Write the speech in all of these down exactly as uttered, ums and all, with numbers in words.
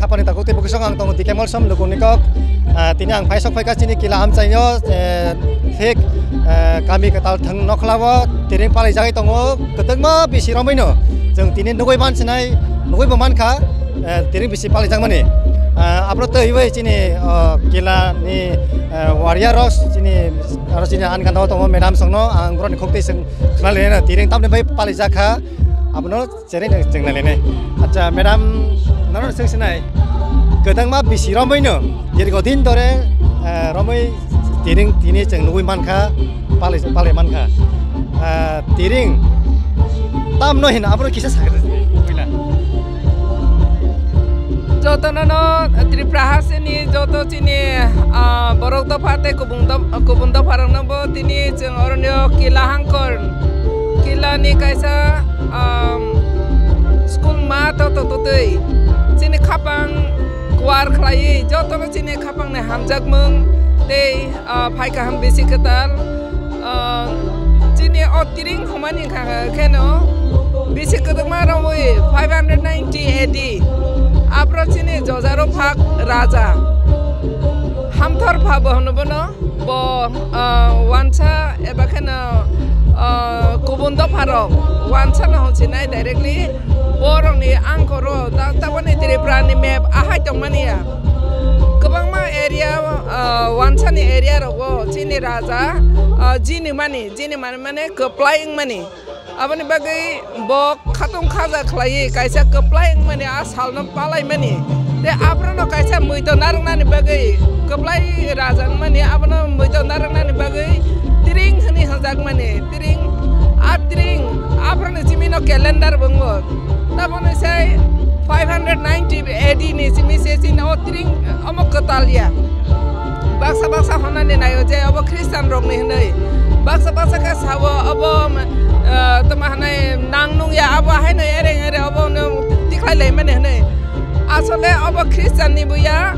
Khapani takhuk tei bwkisong ang tongo D K Molsom Lukunikok. Ah, tini ang phaisok phaikha chini kila amchaio, eh, thik, eh, kami kwtal thwng nokhlao tiring palaijagwi tongo, kwtwkma bisi romwino chwng tini nugwi mansinai, nugwibo mankha, eh, tiring bisi palaijakmani. Ah, abro twiwi chini, oh, kila ni, eh, warrior rok chini, aro chini ani ganda o tongo madam songno ang borokni khuk twi swng khna lino tiring tamni bai palaijak kha, abono Chereng chwng nai nai. Acha, madam, nono swng sinai. Kwtangma bisi romwi no, dirgo din dore, eh, romwi tiring tini chwng nugwi mankha, palai, palai mankha. Eh, tiring tamno hino, abro kisa sakhe puila. Jotono no Tripura hasini joto chini, ah, borok dopha tei kubung dop-, kubun dopha rokno bo tini chwng oroni o kila hangkor, kila ni kaisa, um, school ma to to to twi chini khapang kuar khlaiwi jotono chini khapang ni hamjakmung tei, ah, phai kaham bisi kwtal, ah, chini o tiring humani kha kheno bisi kwdwkma romwi five hundred ninety A D. Aphro chini jojaro phak raja Hamthor pha bo hwno bono. Bo, ah, wansa eba kheno, ah, kubun dopharok wansa no hwnsinai directly. Borokni angkoro ta-, taboni Tripura ni map ahai tongmani ya. Kwbangma area, ah, wansani area rogo chini raja, ah, jini mani, jini mani mane kwplai wngmani. Aboni bagwi bo khatung khaja khlaiwi kaisa kwplai wngmani a salno palaimani. Tei aphrono kaisa muido narwknani bagwi kwplai raja wngmani, abono muido narwknani bagwi tiring hwnwi hwnjakmani. Tiring, a tiring, aphrono chimino calendar bo wngo. Tamoni sai five hundred ninety A D ni simi se chini o tiring omo kwtal ya. Baksa baksa honani naio je obo Christian rokni hwnwi. Baksa baksa khe sao obo, eh, tamo hwnwi nang nung ya, abo haino ereng ereng obo hwnwi tikhlai laimani hwnwi. Asole obo Christian ni buya,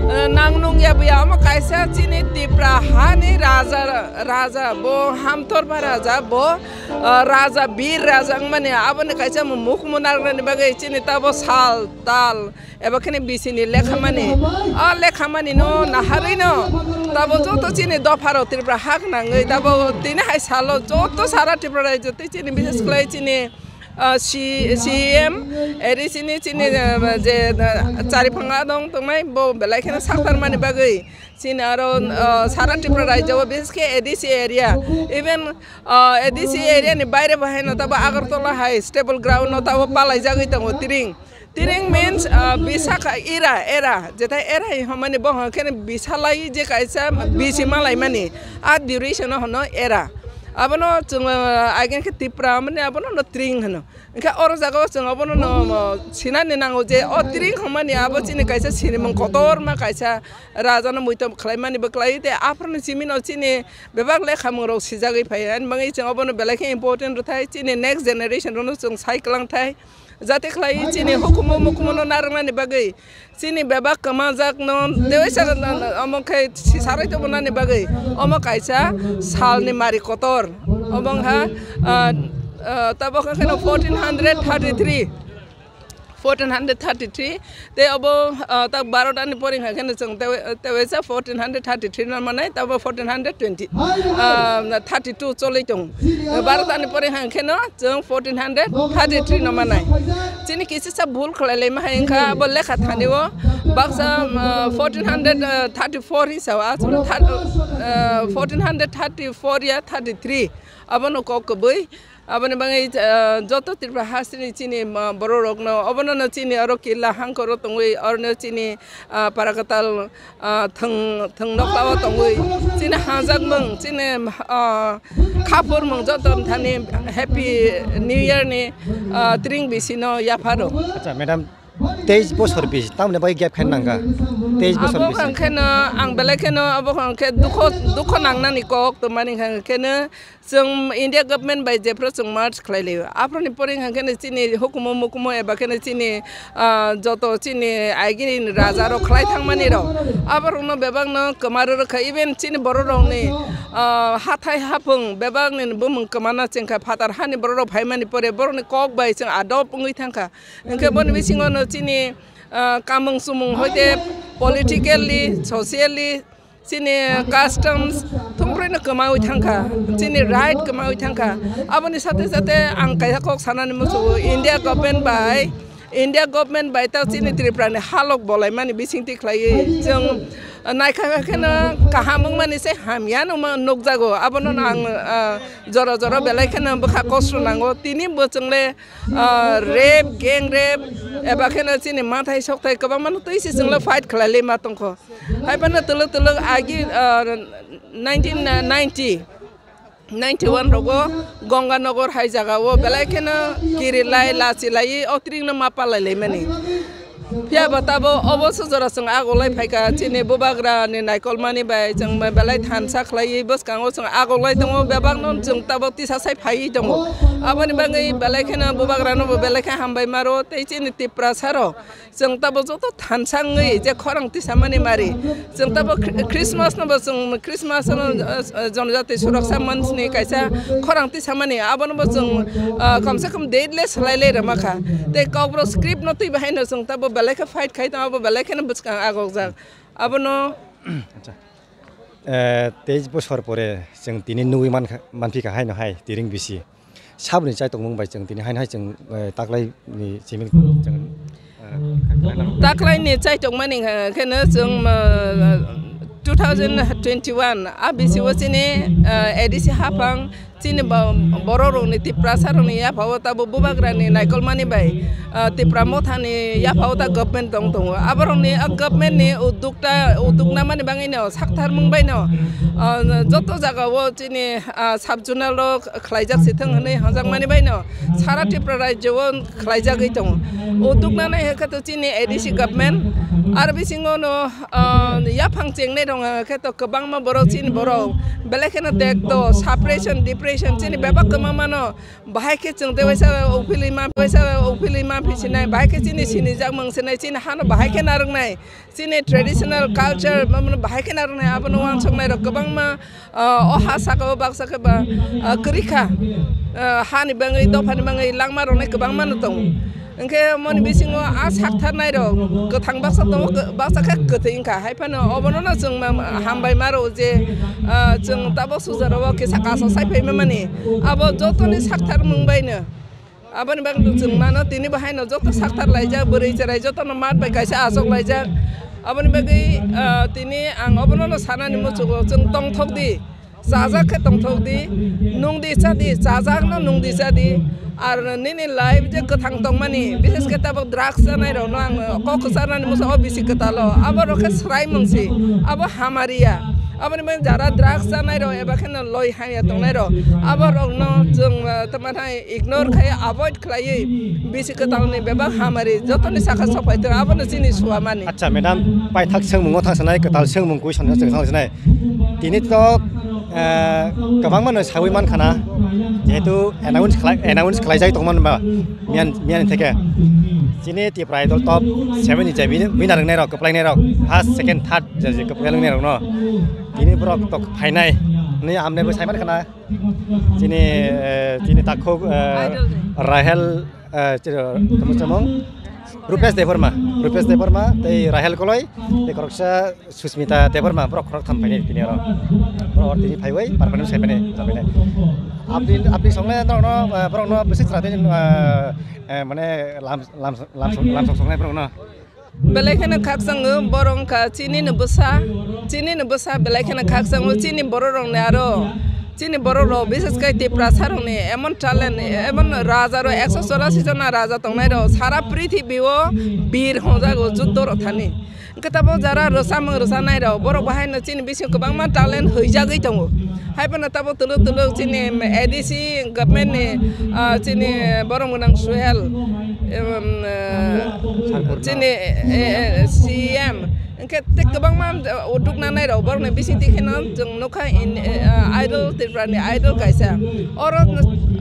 eh, nang nung ya buya, omo kaisa chini Tipra hani raja, raja bo Hamthorpa raja bo, eh, raja bir raja wngmani aboni kaisa mukhumu narwknani bagwi chini tabo sal tal eba kheno bisini lekhamani. O lekhamani no naharwi no tabo joto chini dopharo Tripura ha gwnangwi tabo tini hai salo joto sara Tripura rajyo tei chini bises khlai chini, ah, C-, C E M, eri chini, chini, ah, je, ah, chariphang adong tongnai bo belai kheno saktarmani bagwi chini aro, ah, sara Tripura rajyo o bises khe A D C area, even, ah, A D C area ni baire bo haino tabo Agartala hai stable ground no tabo palaijagwi tongo tiring. Tiring means, ah, bisakha ira, era, jethai era hi hwnmani bo hwn khe bisalai je kaisa bisi malaimani, a duration no hwno era. Abono chwng, ah, again khe Tipra mani abono no tiring hwno. Hwnkhe oro jaga o chwng abono no, no sinani nango je o tiring hwnmani abo chini kaisa sinimung kotorma kaisa raja no muitom khlaimani bo khlai tei aphuru ni simi no chini bebak lekhamung rok sijagwi phai ani bagwi chwng abono belai khe important rwthai chini next generation rok no chwng sai kwlangthai. Jate khlai chini hukumu mukumu no narwknani bagwi, chini bebak kwmajak no tewisa omo khe sisarwi tongmani bagwi, omo kaisa salni mari kotor. Omo wngkha, ah, ah, tabok wngkha kheno fourteen hundred thirty-three, fourteen hundred thirty-three, tei obo, ah, ta barota ni pori wngkha kheno chwng tewe-, tewisa fourteen hundred thirty-three no manai, tabo fourteen hundred twenty, ah, thirty-two cholwi tongo. Barota ni pori wngkha kheno chwng fourteen hundred thirty-three no manai. Chini kisisa bhul khlai laima hai wngkha, abo lekha thani o baksa, ah, fourteen hundred thirty-four hinwi sao, aswk thar-, ah, fourteen hundred thirty-four ya thirty-three, abono kok kwbwi. Aboni bagwi, ah, joto Tripura hasteni chini, ah, borok rokno, obono no chini oro kila hangkoro tongwi, orono chini, ah, para kwtal, ah, thwng, thwng nokla o tongwi, chini hangjakmung, chini, ah, khaphurmung joto thani Happy New Year ni, ah, tring bisino yapharo. Acha, madam, teis bosor bisi, tamoni bagwi gap khaina nangkha? Teis bosor bisi. Abo wngkha kheno, ang belai kheno, abo wngkha khe dukho, dukho nangnani kok tongmani wngkha kheno, chwng India government bai jephru chwng merge khlai laio. Aphuruni pore wngkha kheno chini hukumu mukumu eba kheno chini, ah, joto chini agini raja rok khlai thangmani rok. Abo rokno bebak no kwma rwrwkha, even chini borok rokni, ah, hathai haphung bebak ni bumung kwmana chengkha, phatar hani borok rok phaimani pore borokni kok bai chwng adop wngwi thangkha. Hwnkhe boni bisingo no chini, Ah, kamung sumung hoite politically, socially, chini customs thungprui no kwmawi thangkha, chini right kwmawi thangkha. Aboni sate sate ang kaisa kok sanani muchungo, India government bai, India government bai ta chini Tripura ni halok bolaimani bisingtwi khlaiwi chwng naikha khe no kaham wngmani se hamya no ma-, nukjago. Abono no ang, ah, jora jora belai kheno bwkha kosto nango. Tini bo chwngle ah, rape, gang rape, eba kheno chini mathai sokthai kwbangma no twi se chwngno fight khlai le ma tongkho. Hai phano twlwk twlwk agi, ah, nineteen ninety, ninety-one rogo Ganganagar hai jaga o belai kheno kirilai, lachilai, o tring no ma palai lai mani. Phiya ba tabo obo se jora chwng agulai phaikha, chini bubagra ni naikolmani bai chwng belai thansa khlaiwi bwskango chwng agulai tongo, bebak no chwng tabo tisa sai phaiwi tongo. Aboni bagwi belai kheno bubagra no bo belai khe hambai maro, tei chini Tiprasa rok chwng tabo joto thansa wngwi je khorang tisa mani mari. Chwng tabo Khri-, Christmas no bo chwng Christmas no, uh, uh, Jonojati Suraksa Manch ni kaisa khorang tisa mani, abono bo chwng, uh, kamse kam date le swlai le rwma kha. Tei Kokborok script no twi bahai no chwng tabo belai khe fight khai tong, abo belai kheno bwskang agokjak. Abono Acha. Eh, teis bosor pore chwng tini nugwi mankha, manphi kha haino hai tiring bisi. Saboni chaitokmung bai chwng tini haino hai chwng, eh, taklai ni chimil chwng, eh, kha-, kha-, kha-, Taklai ni chaitokmani, eh, kheno chwng, eh, two thousand twenty-one a bisi o chini, eh, A D C haphang chini bo-, borok rokni Tiprasa rokni yapha o tabo bubagra ni naikolmani bai, ah, Tipra motha ni yapha o ta government tong tongo. Aborokni, ah, government ni uduk ta, uduk namani bagwi no, sakthar mung bai no, ah, joto jaga o chini, ah, sub zonal o khlaijak si thwng hwnwi hwnjakmani bai no, sara Tripura rajyo o khlaijagwi tongo. Uduk nanai hwnkhe to chini A D C government, aro bisingo no, ah, yaphang chengnai rok hwnkhe to kwbangma borok chini borok belai kheno dekto, suppression, depression, chini bebak kwma mano, bahai khe chwng tei waisa uphilwi ma, waisa uphilwi ma phisinai, bahai khe chini sinijak mung sinai, chini hano bahai khe narwknai, chini traditional culture, mamano bahai khe narwknai, abono wansuknai rok kwbangma, ah, o ha saka o baksa khe ba, ah, kwrwi kha, ah, hani bangwi, dophani bangwi langma roknai kwbangma no tongo. Hwnkhe moni bisingo a saktharnai rok kwthang baksa tongo, kw-, baksa khe kwthwi wngkha. Hai phano obono no chwng ma-, hambai ma rwo je, ah, chwng tabok sujaro o kisa kaso sai phai ma mani. Abo jotoni sakthar mung bai no. Aboni bagwi chwng mano tini bo haino joto sakthar laijak, bwrwi cherai jotono mat bai kaisa achuk laijak. Aboni bagwi, ah, tini ang obono no sanani muchungo chwng tongthok di. Chajak khe tongthok di, nung di cha di, chajak no nung di cha di. Ar nini life je kwthang tongmani, bises khe tabok drugs chanai rok no ang kok kwcharnani musa o bisi kwtal o. Abo rok khe swrai mung si, abo hamari ya. Aboni bagwi jara drugs chanai rok eba khe no loi hamya tongnai rok, abo rok no chwng, ah, tamo thai ignore khai avoid khlaiwi bisi kwtal ni bebak hamari jotoni saka sok phai tong abono chini suamani. Acha madam, paithak swngmung o thang sanai, kwtal swngmung kwi sanai, chwng thang sanai. Tini to, eh, kwbangma no sawi man khana, jehetu announce khlai, announce khlai jai tongman ba, miyan, miyan theke. Chini Tipra Idol top seven ni je win-, winner wngnai rok, kwplai nai rok, first, second, third je, je kwplai nai rok no. Tini borok tok phainai, ni amne bo sai man khana. Chini, eh, chini takhuk, eh, Idol ni. Rahel, eh, chini, tamo chamung? Rupesh Debbarma, Rupesh Debbarma, tei Rahel Koloi, tei koroksa Susmita Debbarma, borok khorok tham phainai tini oro. Borok tini phaiwi, parpani sai phainai, sai phainai. Apni, apni songle norokno, eh, borokno bwswk chwra tei, eh, eh, mane lam, lam, lam, lam sok songnai borokno. Belai kheno khakchangno borok wngkha chini ni bwsa, chini ni bwsa belai kheno khakchangno chini borok rok ni aro chini borok rok bises khe Tiprasa rok ni emon talent, emon raja rok ekso chorasi jona raja tongnai rok sara prithibi o bir hwnjago juddo rok thani. Hwnkhe tabok jara rwchapmung rwchanai rok borok bo haino chini bisingo kwbangma talent hwijagwi tongo. Hai phano tabok twlwk twlwk chini A D C government ni, ah, chini borok gwnang Suhel, em, eh, chini, eh, eh, C M. Hwnkhe tei kwbangma, eh, uduk nanai rok borokni bisingtwi kheno chwng nukha in, eh, ah, Idol, Tripura ni Idol kaisa. Oro,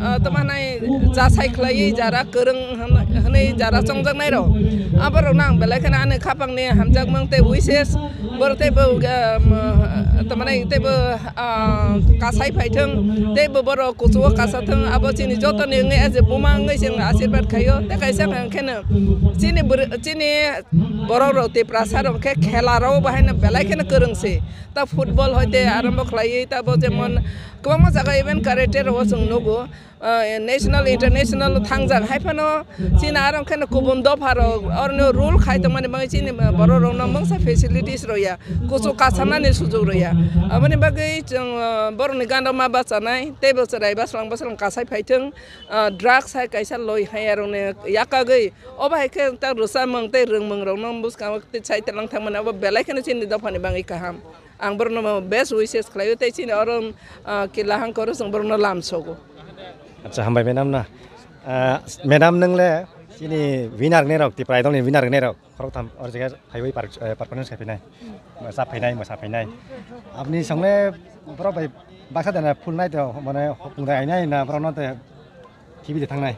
ah, tamo hanai jasai khlaiwi jara kwrwng hwn-, hwnwi jara chongjaknai rok. Aborokno ang belai kheno ani khapangni hamjakmung tei wishes, borok teibo, um, tamani teibo, ah, kasai phaithwng, teibo borok kuchugo kasathwng, abo chini jotoni wngwi as a buma wngwi chwng asirwad khaio. Tei kaisa hwnkhe kheno chini bwrwi, chini borok rok Tiprasa rok khe khela rok bo haino belai kheno kwrwng se. Ta football hoite arombo khlaiwi, ta bo jemon kwbangma jaga event karate rok o chwng nugo. Ah, national, international thangjak hai phano chini aro kheno kubun dopha rok orno rule khai tongmani bagwi chini borok rokno mungsa facilities rwya, kuchuk kasanani sujuk rwya. Aboni bagwi chwng, ah, borokni gana ma bachanai, tei bo chwrai baslang baslang kasai phaithwng, ah, drugs hai kaisa loi hai arokni yakagwi. Obo hai khe ta rwchapmung tei rwngmung rokno bwskango tei chai tlang thangmani abo belai kheno chini dophani bagwi kaham. Ang borokno best wishes khlaio tei chini oro, ah, kila hang koro chwng borokno lam sogo. Acha, hambai madam no. Ah, madam, nwng le chini winner ni rok, Tipra Idol ni winner ni rok khorok tham or jaga phaiwi par-, eh, performance khai phinai. Mwsa phainai, mwsa phainai. Aboni song le borok bai baksa dana phul nai to, mane hopung dai nai na borok no te khibi de thangnai.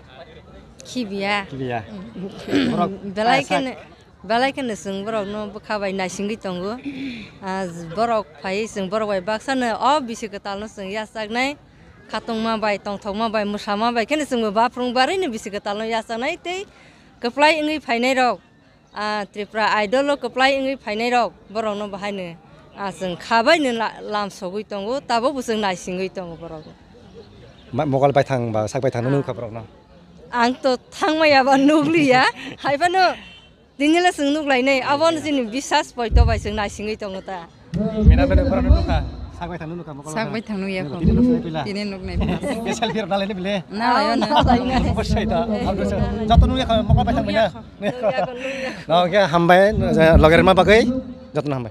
Khibiya. Khibiya. Mm. Borok belai ah, sa- kheno, belai kheno chwng borokno bwkha bai naisingwi tongo. Ah, borok phaiwi chwng borok bai baksano o bisi kwtalno chwng yachaknai. Khatungma bai, tongthokma bai, mwsama bai kheno chwngbo baphurung barwino bisi kwtalno yachaknai tei kwplai wngwi phainairok. Ah, Tripura Idol o kwplai wngwi phainairok borokno bahaino, ah, chwng khabaino la-, lam sogwi tongo, tabukbo chwng naisingwi tongo borokno. Ma-, mokol baithang ba sak baithang nukha borokno? Ang to thangmaya ba nukliya, hai phano tinila chwng nuklainai, abono chini bisas poito bai chwng naisingwi tongo ta. Madam, madam, borok nukha. Sak baithang nukha, mokol baithang. Sak baithang nukya kho. Tini nukha, tini nuknai. Ke selfie rok nalai ni bile? Nalai o na. Obosoi to. Joto nukya kho, mokol baithang bina. No, ke hambai, loge rema bagwi, joto hambai.